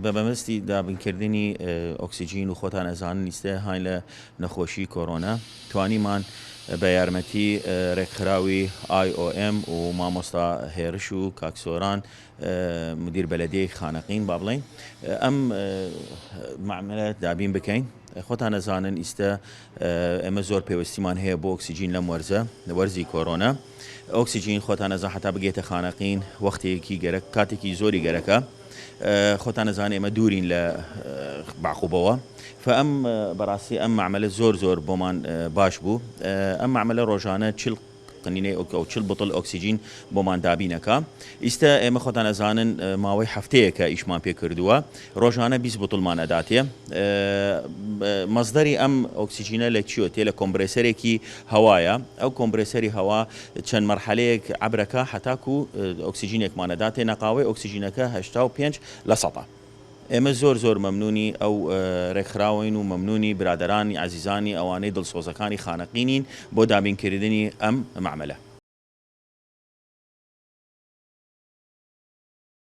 بە مەبەستی دابینکردنی ئۆکسجین و خۆتان ئەزانن ئیستە هاین لە نەخۆشی کۆرۆنا توانیمان بە یارمەتی رێکخراوی IOM و مامۆستا هێرش و کاک سۆران مدیر بەلەدیەی خانەقین با بڵێین ئەم مەعمەلە دابین بکەین. خۆتان ئەزانن ئیستە ئێمە زۆر پێویستیمان هەیە بۆ ئۆکسجین لەم وەرزە وەرزی کۆرۆنا. ئۆکسجین خۆتان ئەزان حتا بگەیتە خانەقین وەختێکی گەرەک کاتێکی زۆری گەرەکە خۆتان ئەزان ئێمە دوورین لە باقوبەوە فئەم بەڕاستی ئەم مەعمەلە زۆر زۆر بۆمان باش بوو ئەم مەعمەلە ڕۆژانە 40 قنینەی ئەو 40 بتڵ ئۆکسجین بۆمان دابین ئەکا ئیستە ئێمە خۆتان ئەزانن ماوەی هەفتەیەکە ئیشمان پێ کردووە ڕۆژانە 20 بتڵمان ئەداتێ مەسدەری ئەم ئۆکسجینە لە چیۆ تێ لە کۆمبرێسەرێکی هەوایە ئەو کۆمبرێسەری هەوا چەند مەرحەلەیەک عەبرەکا حەتاکو ئۆکسجینێکمان ئەداتێ نەقاوەی ئۆکسجینەکە 85 لە سەدا. ئێمە زۆر زۆر مەمنونی ئەو رێکخراوەین و مەمنونی برادەرانی عەزیزانی ئەوانەی دڵسۆزەکانی خانەقینین بۆ دابینکردنی ئەم مەعمەلە.